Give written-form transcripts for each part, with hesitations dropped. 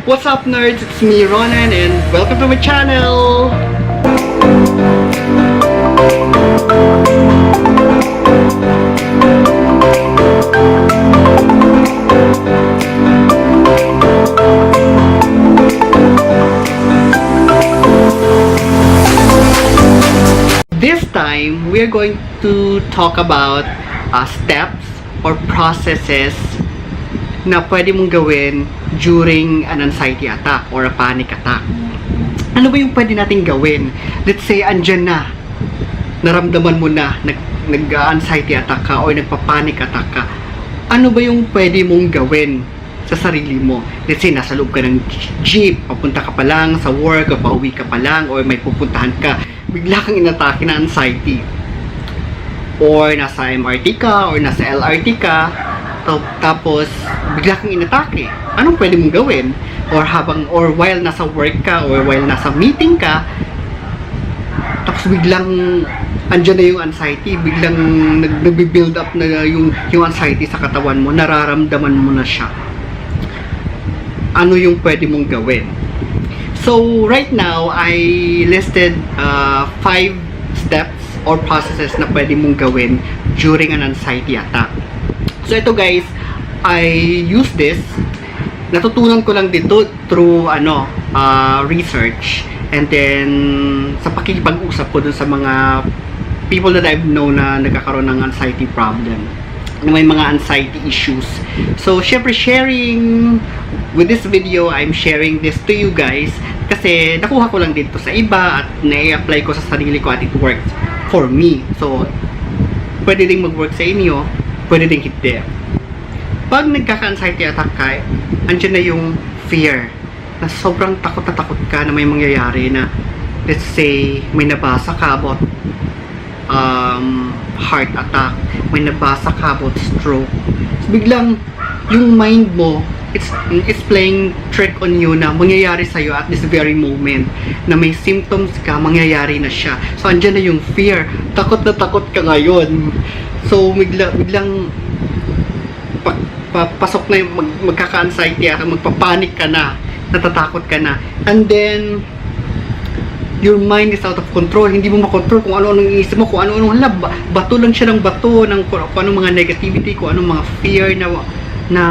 What's up, nerds? It's me, Ronan, and welcome to my channel! This time, we are going to talk about steps or processes na pwede mong gawin during an anxiety attack or a panic attack. Ano ba yung pwede nating gawin? Let's say, andyan na, naramdaman mo na, nag-anxiety attack ka or nagpa-panic attack ka. Ano ba yung pwede mong gawin sa sarili mo? Let's say, nasa loob ka ng jeep, papunta ka pa lang sa work, o pauwi ka pa lang, or may pupuntahan ka, bigla kang inatake na anxiety. Or nasa MRT ka, or nasa LRT ka, tapos bigla kang inatake. Anong pwede mong gawin? Or while nasa work ka, or while nasa meeting ka, tapos biglang andyan na yung anxiety, biglang nagbi-build up na yung anxiety sa katawan mo, nararamdaman mo na siya. Ano yung pwede mong gawin? So right now, I listed 5 steps or processes na pwede mong gawin during an anxiety attack. So ito guys, I use this. Natutunan ko lang dito through research, and then sa pakikipag-usap ko dun sa mga people that I've known na nagkakaroon ng anxiety problem, na may mga anxiety issues. So syempre, sharing with this video, I'm sharing this to you guys kasi nakuha ko lang dito sa iba at na-apply ko sa sarili ko at it worked for me. So pwede ding mag-work sa inyo, pwede ding hindi. Pag nagkaka-anxiety attack ka, andyan na yung fear, na sobrang takot na takot ka na may mangyayari na, let's say, may nabasa ka about heart attack, may nabasa ka about stroke. So, biglang, yung mind mo, it's playing trick on you na mangyayari sa'yo at this very moment, na may symptoms ka, mangyayari na siya. So, andyan na yung fear. Takot na takot ka ngayon. So, biglang pasok na yung magkaka-anxiety at magpapanik ka na, natatakot ka na. And then, your mind is out of control. Hindi mo makontrol kung ano-ano yung isip mo, kung ano-ano. Bato lang siya ng bato, kung ano mga negativity, kung ano mga fear na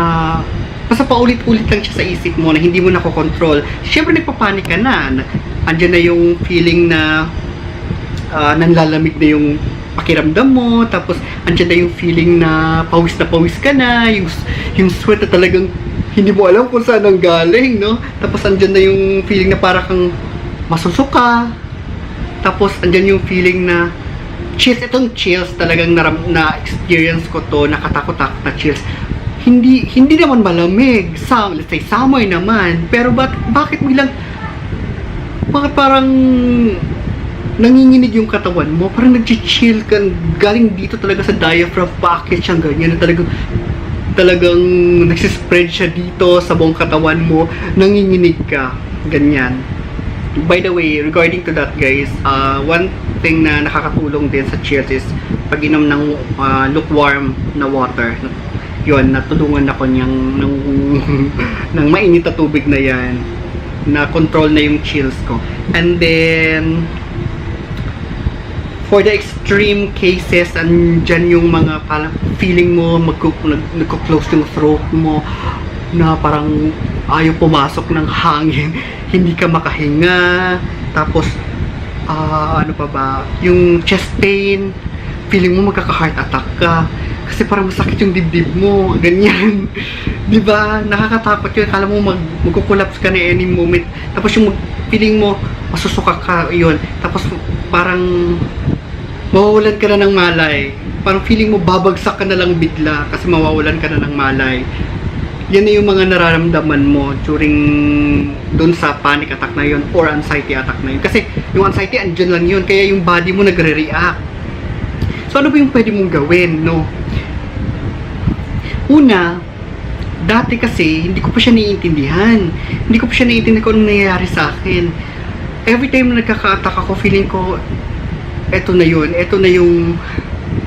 basta paulit-ulit lang siya sa isip mo na hindi mo nakokontrol. Siyempre, nagpapanik ka na. Andyan na yung feeling na nanlalamig na yung pakiramdam mo, tapos andyan na yung feeling na pawis ka na, yung sweat na talagang hindi mo alam kung saan ang galing, no? Tapos andyan na yung feeling na para kang masusuka, tapos andyan yung feeling na chills. Itong chills talagang na-experience ko to, nakatakot-takot na chills. Hindi naman malamig, let's say summer naman, pero bakit parang nanginginig yung katawan mo, parang nag-chill ka, galing dito talaga sa diaphragm, bakit siyang ganyan, na talagang nagsispread siya dito sa buong katawan mo, nanginginig ka, ganyan. By the way, regarding to that guys, one thing na nakakatulong din sa chills is pag-inom ng lukewarm na water. Yun, natulungan ako ng mainit na tubig na yan, na control na yung chills ko. And then for the extreme cases, andyan yung mga parang feeling mo nagko-close yung throat mo, na parang ayaw pumasok ng hangin, hindi ka makahinga, tapos ano pa ba, yung chest pain, feeling mo magkaka-heart attack ka kasi parang masakit yung dibdib mo, ganyan. Diba? Nakakatakot yun. Akala mo magko-collapse ka na any moment, tapos yung feeling mo masusuka ka, yun, tapos parang mawawalan ka na ng malay. Parang feeling mo babagsak ka na lang bigla kasi mawawalan ka na ng malay. Yan na yung mga nararamdaman mo during dun sa panic attack na yun or anxiety attack na yun. Kasi yung anxiety, andyan lang yun. Kaya yung body mo nagre-react. So ano ba yung pwede mong gawin, no? Una, dati kasi hindi ko pa siya naiintindihan. Hindi ko pa siya naiintindihan kung anong nangyayari sa akin. Every time na nagkaka-attack ako, feeling ko eto na yun, eto na yung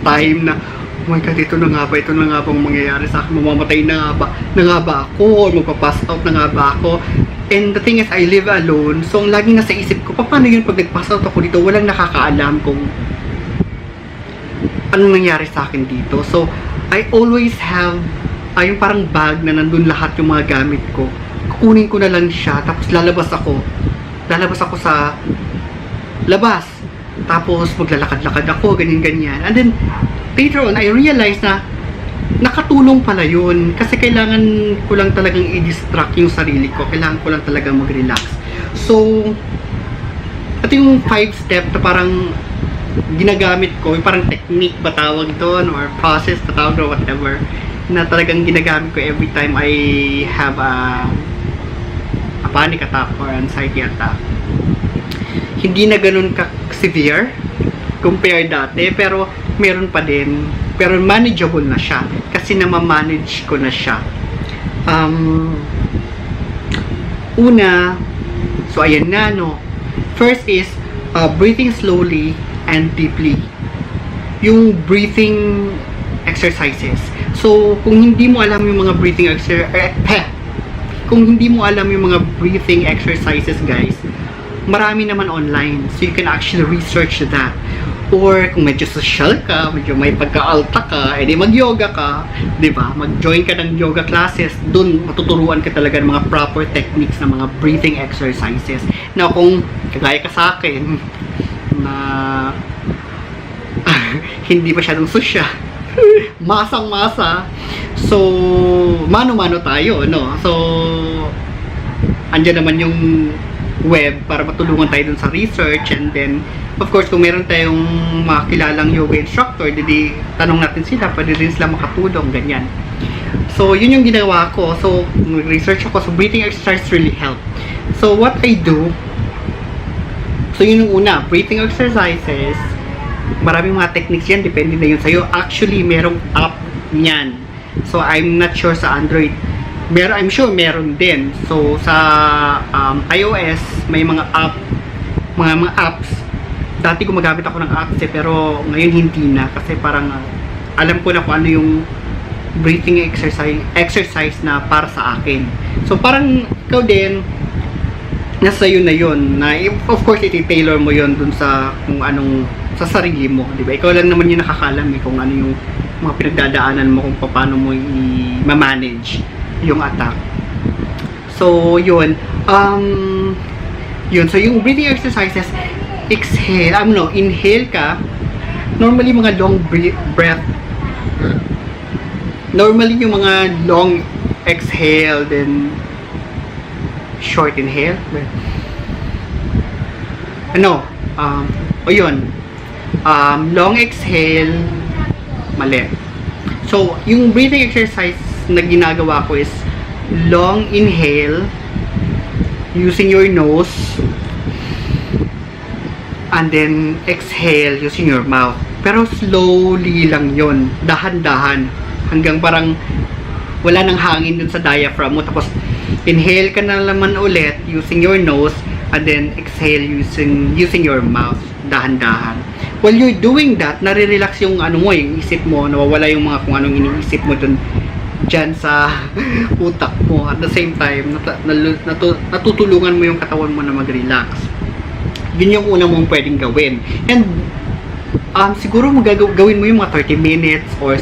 time na oh my God, ito na nga ba ang mangyayari sa akin, mamamatay na nga ba ako, or magpapass out na nga ba ako. And the thing is, I live alone, so ang laging nasa isip ko, paano yun pag nag-pass out ako dito, walang nakakaalam kung anong nangyari sa akin dito. So, I always have, yung parang bag na nandun lahat yung mga gamit ko. Kukunin ko na lang siya, tapos lalabas ako sa labas. Tapos maglalakad-lakad ako, ganyan-ganyan. And then, later on, I realized na nakatulong pala yun. Kasi kailangan ko lang talagang i-distract yung sarili ko. Kailangan ko lang talagang mag-relax. So, ito yung 5-step na parang ginagamit ko. Yung parang technique ba tawag doon? Or process ba tawag or whatever. Na talagang ginagamit ko every time I have a panic attack or anxiety attack. Hindi na ganun ka-severe compare dati, pero meron pa din, pero manageable na siya kasi na-manage ko na siya. Una, so ayan na, no. First is breathing slowly and deeply. Yung breathing exercises. So kung hindi mo alam yung mga breathing exercises, guys, marami naman online, so you can actually research that. Or kung medyo social ka, medyo may pagka-alta ka, edi mag-yoga ka, di ba? Mag-join ka ng yoga classes, dun matuturuan ka talaga ng mga proper techniques ng mga breathing exercises. Na kung kagaya ka sa akin na hindi masyadong social, masang-masa, so mano-mano tayo, no? So andyan naman yung web para matulungan tayo dun sa research, and then of course kung meron tayong mga kilalang yoga instructor, di tanong natin sila, pwede rin sila makatulong, ganyan. So yun yung ginawa ko. So research ako, so breathing exercise really help. So what I do, so yun yung una, breathing exercises, maraming mga techniques yan, depende na yun sa'yo. Actually merong app niyan, so I'm not sure sa Android, I'm sure meron din. So sa iOS may mga apps. Dati gumagamit ako ng apps pero ngayon hindi na, kasi parang alam ko na kung ano yung breathing exercise na para sa akin. So parang ikaw din, nasa yun na yun, na of course iti-tailor mo yun dun sa kung anong sa sarili mo, di ba? Ikaw lang naman yung nakakalam kung ano yung mga pinagdadaanan mo, kung paano mo i-manage yung attack. So yun, so yung breathing exercises, inhale ka. Normally mga long breath, normally yung mga long exhale, then short inhale, long exhale, mali. So yung breathing exercise na ginagawa ko is long inhale using your nose, and then exhale using your mouth. Pero slowly lang yon, dahan-dahan, hanggang parang wala nang hangin dun sa diaphragm mo. Tapos inhale ka na naman ulit using your nose, and then exhale using your mouth, dahan-dahan. While you're doing that, nare-relax yung yung isip mo, nawawala yung mga kung anong iniisip mo dun dyan sa utak mo. At the same time, natutulungan mo yung katawan mo na mag-relax. Yun yung una mong pwedeng gawin. And siguro gawin mo yung mga 30 minutes or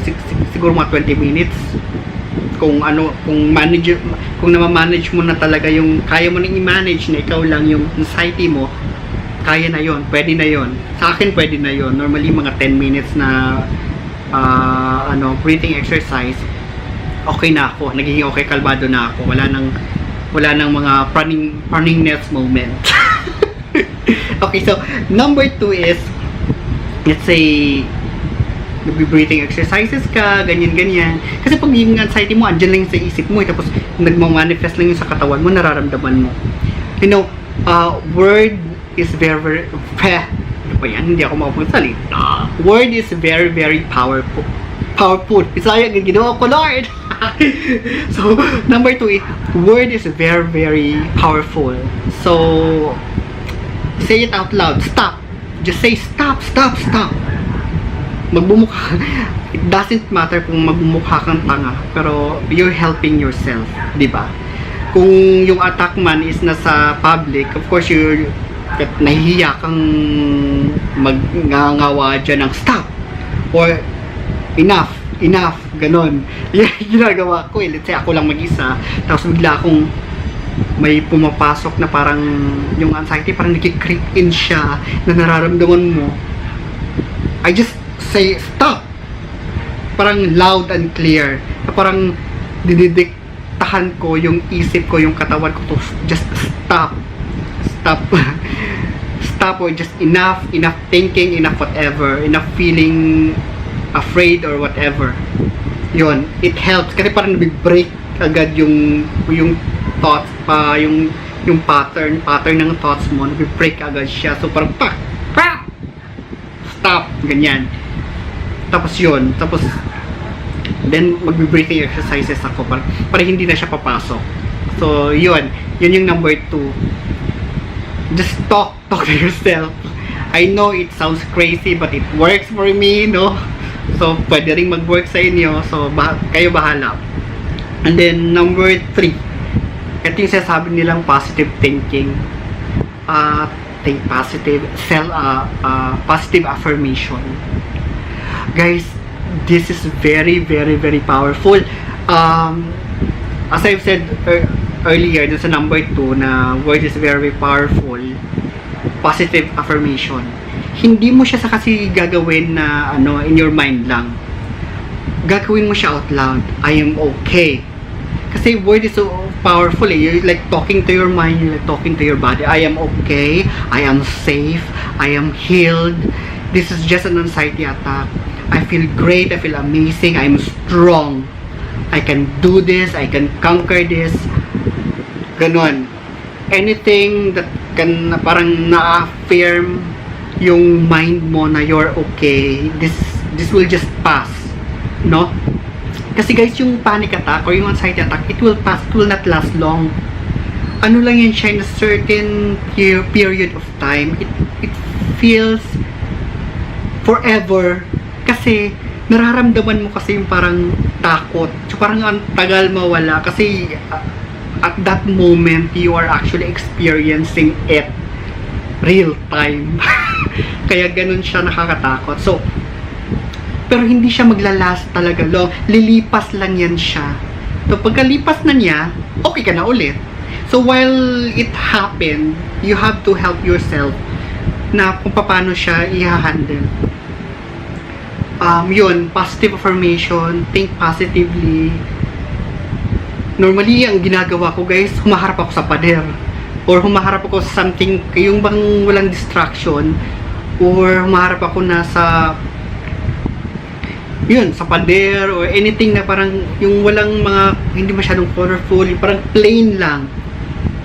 siguro mga 20 minutes. Kung na-manage mo na talaga yung kaya mo nang i-manage, na ikaw lang yung anxiety mo, kaya na yon, pwede na yon. Sa akin pwede na yon. Normally mga 10 minutes na breathing exercise, okay na ako, nagiging okay, kalmado na ako, wala nang mga running moment. Okay, so number 2 is, let's say nagbe-breathing exercises ka, ganyan. Kasi pag yung anxiety mo, andyan lang sa isip mo, tapos nagmamanifest lang yung sa katawan mo, nararamdaman mo. Word is very hindi ako makapagsalita. Word is very, very powerful. Bisaya, ginawa ko, Lord. So, number 2 is, word is very, very powerful. So, say it out loud. Stop. Just say stop. Magbumukha. it doesn't matter kung magmukha kang tanga, pero you're helping yourself, di ba? Kung yung attack man is nasa public, of course, nahihiya kang magngangawa dyan ng stop or enough, ganon. Yan ginagawa ko eh. Let's say ako lang mag-isa, tapos bigla akong may pumapasok na parang yung anxiety, parang nag-creep in siya na nararamdaman mo. I just say stop, parang loud and clear, na parang dididiktahan ko yung isip ko, yung katawan ko to just stop stop, or just enough thinking, enough whatever, enough feeling afraid or whatever. Yun, it helps kasi parang nabibreak agad yung thoughts pa, yung pattern ng thoughts mo, nabibreak agad siya. So parang stop, ganyan. Tapos then magbe-breathing exercises ako para hindi na siya papasok. So yun yung number 2. Just talk to yourself. I know it sounds crazy, but it works for me, no? So pwede ring mag-work sa inyo. So kayo bahala. And then number 3, ito yung sinasabi nilang positive thinking. Think positive, positive affirmation. Guys, this is very, very, very powerful. As I've said earlier, dun sa number 2 na word is very powerful, positive affirmation. Hindi mo siya sa kasi gagawin na in your mind lang. Gagawin mo siya out loud. I am okay. Kasi word is so powerful eh. You're like talking to your mind, you're like talking to your body. I am okay. I am safe. I am healed. This is just an anxiety attack. I feel great. I feel amazing. I'm strong. I can do this. I can conquer this. Ganon. Anything that can parang na-affirm yung mind mo na you're okay, this will just pass, no? Kasi guys, yung panic attack or yung anxiety attack, it will pass, it will not last long. Ano lang yan siya in a certain period of time. It feels forever kasi nararamdaman mo kasi yung parang takot. So parang ang tagal mawala kasi at that moment you are actually experiencing it real time. Kaya ganun siya nakakatakot. So pero hindi siya maglalast talaga long. Lilipas lang yan siya. So pagkalipas na niya, okay ka na ulit. So while it happened, you have to help yourself na kung paano siya i-handle. Yun, positive affirmation, think positively. Normally, ang ginagawa ko guys, humaharap ako sa pader. Or humaharap ako sa something, yung bang walang distraction. Or humaharap ako na sa pader or anything na parang yung walang mga, hindi masyadong colorful, yung parang plain lang.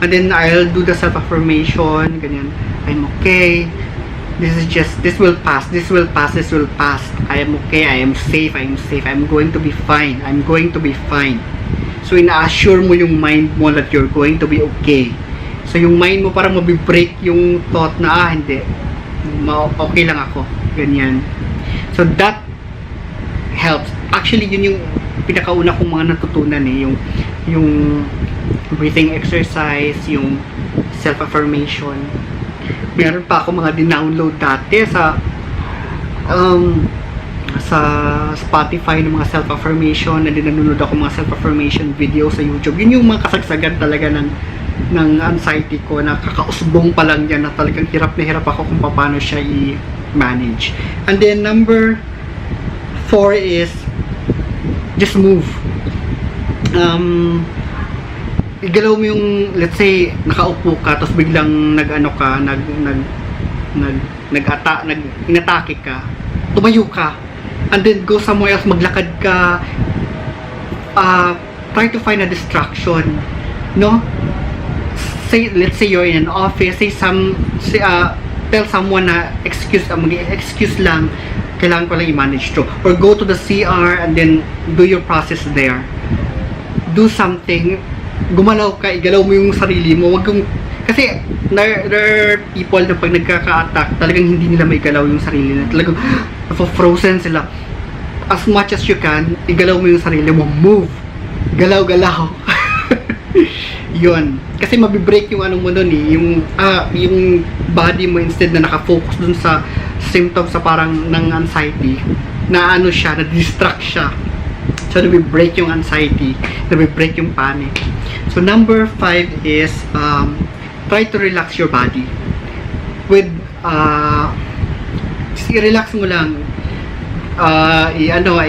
And then I'll do the self-affirmation, ganyan. I'm okay. This will pass. I am okay. I am safe. I'm going to be fine. So ina-assure mo yung mind mo that you're going to be okay. So yung mind mo parang mabibreak yung thought na hindi, okay lang ako, ganyan. So that helps. Actually yun yung pinakauna kong mga natutunan eh, yung breathing exercise, yung self-affirmation. Meron pa ako mga dinownload dati sa Spotify ng mga self-affirmation, na nanonood ako mga self-affirmation video sa YouTube. Yun yung mga kasagsagan talaga ng anxiety ko, na kakausbong pa lang yan, na talagang hirap na hirap ako kung paano siya i-manage. And then number 4 is just move. Igalaw mo yung, let's say, nakaupo ka, tapos biglang inatake ka, tumayo ka, and then go somewhere else, maglakad ka, try to find a distraction, no? Let's say you're in an office, tell someone na excuse lang, kailangan ko lang i-manage to, or go to the CR and then do your process there. Do something, gumalaw ka, igalaw mo yung sarili mo, wag kang, kasi there are people na pag nagkaka-attack, talagang hindi nila maigalaw yung sarili nila, talagang frozen sila. as much as you can, igalaw mo yung sarili mo. Move! Galaw-galaw. Yun. Kasi mabibreak yung ano mo dun eh. Yung body mo instead na nakafocus dun sa symptoms sa parang ng anxiety. Na ano siya, na-distract siya. So, nabibreak yung anxiety. Nabibreak yung panic. So, number 5 is try to relax your body. With, i-relax mo lang.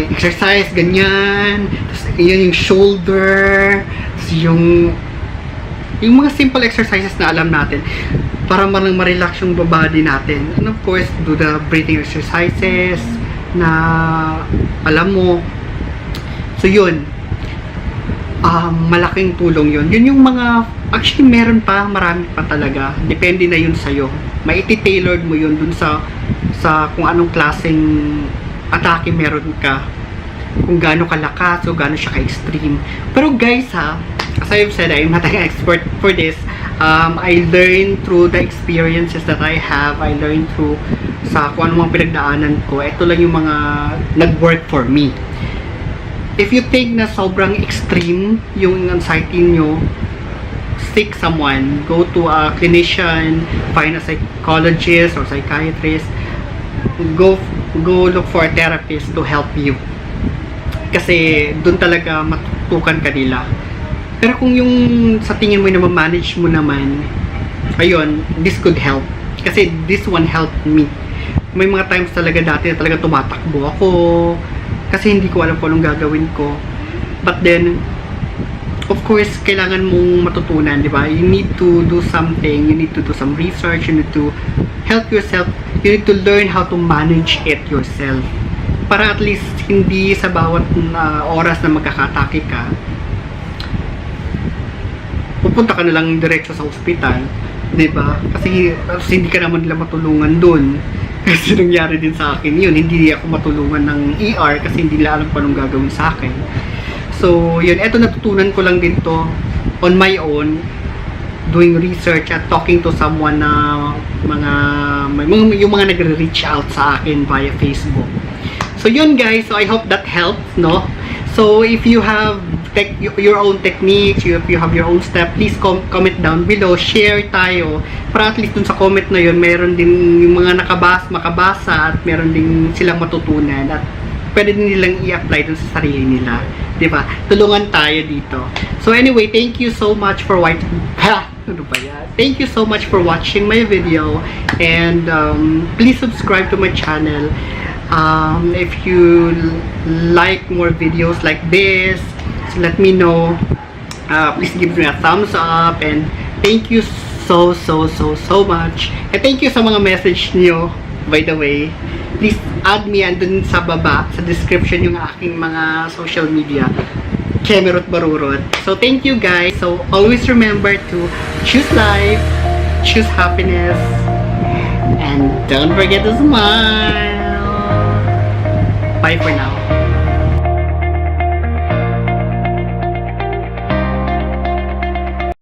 Exercise, ganyan. Tapos, yun yung shoulder. Tapos, yung mga simple exercises na alam natin para ma-relax yung body natin. And of course, do the breathing exercises na alam mo. So, yun. Malaking tulong yun. Yun yung mga, actually, meron pa, marami pa talaga. Depende na yun sa'yo. Maiti-tailored mo yun dun sa kung anong klaseng atake meron ka. Kung gaano kalakas o gaano siya ka-extreme. Pero guys ha, as I've said, I'm not an expert for this. I learned through the experiences that I have. I learned through sa kung ano mga pinagdaanan ko. Ito lang yung mga nag-work for me. If you think na sobrang extreme yung anxiety nyo, seek someone. Go to a clinician, find a psychologist or psychiatrist. Go look for a therapist to help you. Kasi doon talaga matutukan ka nila. Pero kung yung sa tingin mo na ma-manage mo naman, ayun, this could help. Kasi this one helped me. May mga times talaga dati na talaga tumatakbo ako. Kasi hindi ko alam kung anong gagawin ko. But then, of course, kailangan mong matutunan, di ba? You need to do something. You need to do some research. You need to help yourself. You need to learn how to manage it yourself. Para at least hindi sa bawat oras na magkakatake ka, pupunta ka na lang diretso sa ospital, 'di ba? Kasi hindi ka naman nila matulungan doon. Kasi nangyari din sa akin 'yun, hindi ako matulungan ng ER kasi hindi nila alam kung anong gagawin sa akin. So, 'yun, eto natutunan ko lang din to on my own, doing research at talking to someone na yung mga nagre-reach out sa akin via Facebook. So yun guys, so I hope that helps, no? So if you have your own techniques, if you have your own step, please comment down below, share tayo para at least dun sa comment na yun, meron din yung mga makabasa at meron din silang matutunan at pwede din nilang i-apply dun sa sarili nila, di ba? Tulungan tayo dito. So anyway, thank you so much for watching. Thank you so much for watching my video, and please subscribe to my channel. If you like more videos like this, so let me know. Please give me a thumbs up, and thank you so much. And thank you sa mga message niyo, by the way. Please add me andun sa baba, sa description yung aking mga social media. Kemerut Barurot. So thank you guys. So always remember to choose life, choose happiness, and don't forget to smile. Bye for now.